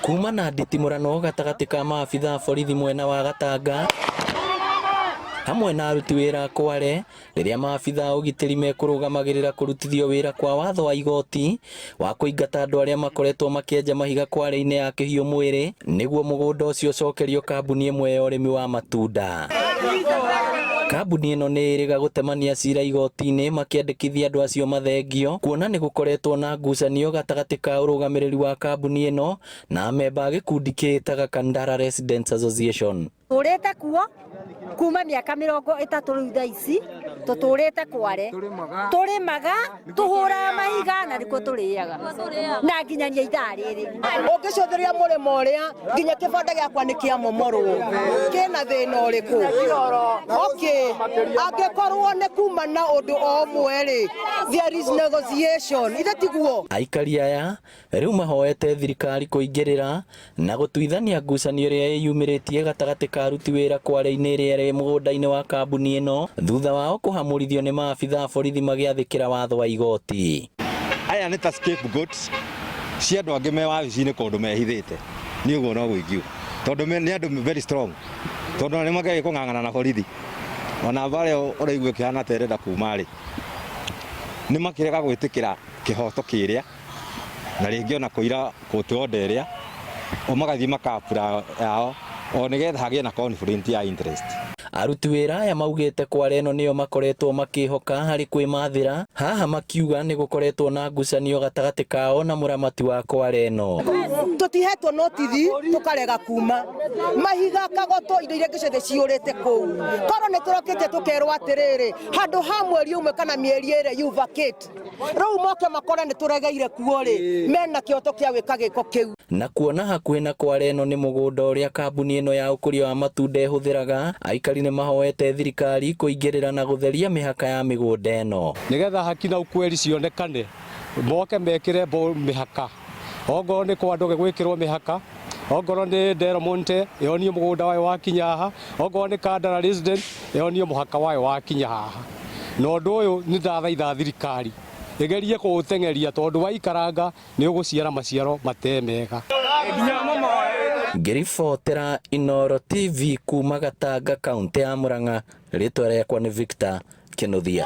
Kuma na nditimũrano gatagatĩ ka maabitha a borithi mwena wa Gatanga hamwe na aruti wĩra a Kware rĩrĩa maabitha a ũgitĩri mekũrũgamagĩrĩra kũrutithio wĩra kwa watho wa igoti wa kũingata andũ arĩa makoretwo makĩenja mahiga kware-inĩ ya kĩhiũ mwĩrĩ nĩguo mũgũnda ũcio ũcokerio kambuni ĩmwe ya ũrĩmi wa matunda. Kambuni ĩno nĩ ĩrĩga gũtemania cira igoti-inĩ makĩandĩkithia andũ acio mathengio kuona nĩ gũkoretwo na ngucanio gatagatĩ ka ũrũgamĩrĩri wa kambuni ĩno na amemba a gĩkundi kĩĩtaga Kandara Residents Association. Tũrĩte kuo kuma mĩaka 30 rĩu thaa ici tũtũrĩte Kware, tũrĩmaga, tũhũraga mahiga na nĩkuo tũrĩaga na nginyagia ithaa rĩrĩ. Ũngĩcũthĩrĩria mũrĩmo ũrĩa nginya kĩbanda gĩakwa nĩ kĩamomorwo, kĩna thĩna ũrĩkũ? Okay, angĩkorwo nĩ kuma na ũndũ o ũmwe rĩ, there is negotiation, ithe tiguo? Aikari aya rĩu mahoete thirikari kũingĩrĩra na gũtuithania ngucanio ĩrĩa ĩyumĩrĩtie gatagatĩ ka aruti wĩra kware-inĩ ĩrĩa ĩrĩ mũgũnda-inĩ wa kambuni ĩno thutha wao kũhamũrithio nĩ maabitha a borithi magĩathĩkĩra watho wa igoti. Aya nĩ ta scapegoats cia andũ angĩ me wabici-inĩ kũndũ mehithĩte. Niĩ ũguo noguo ingiuga. Tondũ nĩ andũ very strong. Tondũ ona nĩ mageragia kũng'ang'ana na borithi. Ona mbara ĩyo ũraigua ĩkĩhana ta ĩrenda kuma rĩ, nĩ makĩrega gwĩtĩkĩra kĩhoto kĩrĩa na rĩngĩ ona kũira court order ĩrĩa, o magathiĩ maka apply yao o nĩgetha hagĩe na conflict ya interest. Aruti wĩra aya maugĩte kware ĩno nĩyo makoretwo makĩhoka harĩ kwĩmathĩra, haha makiuga nĩ gũkoretwo na ngucanio gatagatĩ kao na mũramati wa kware ĩno. Tũtihetwo notithi tũkarega kuma mahiga kagoto indo iria ingĩ ciothe ciũrĩte kũu. Korwo nĩ tũrokĩte tũkerwo atĩrĩrĩ, handũ ha mweri ũmwe kana mĩeri ĩrĩ you vacate. Rĩu moke makore nĩ tũregeire kuo rĩ, mena kĩhoto kĩa gwĩka gĩko kĩu. Na kuona hakuhĩ na kware ĩno nĩ mũgũnda ũrĩa kambuni ĩno ya ũkũria wa matunda ĩhũthĩraga, aikari nĩ mahoete thirikari kũingĩrĩra na gũtheria mĩhaka ya mĩgũnda ĩno. Nĩgetha haki na ukweli cionekane, moke mekĩre mĩhaka. Ongorwo nĩ kwa Ndũge gwĩkĩrwo mĩhaka, ongorwo nĩ Del Monte yonio mũgũnda wayo wakinya haha, ongorwo nĩ Kandara Resident yonio mũhaka wayo wakinya haha. Na ũndũ ũyũ nĩ ndathaitha thirikari ĩgerie kũũteng'eria tondũ waikaranga nĩ ũgũciara maciaro mate mega. Ngĩribotera Inooro TV kuma Gatanga, kaũntĩ ya Murang'a, rĩtwa rĩakwa nĩ Victor Kĩnuthia.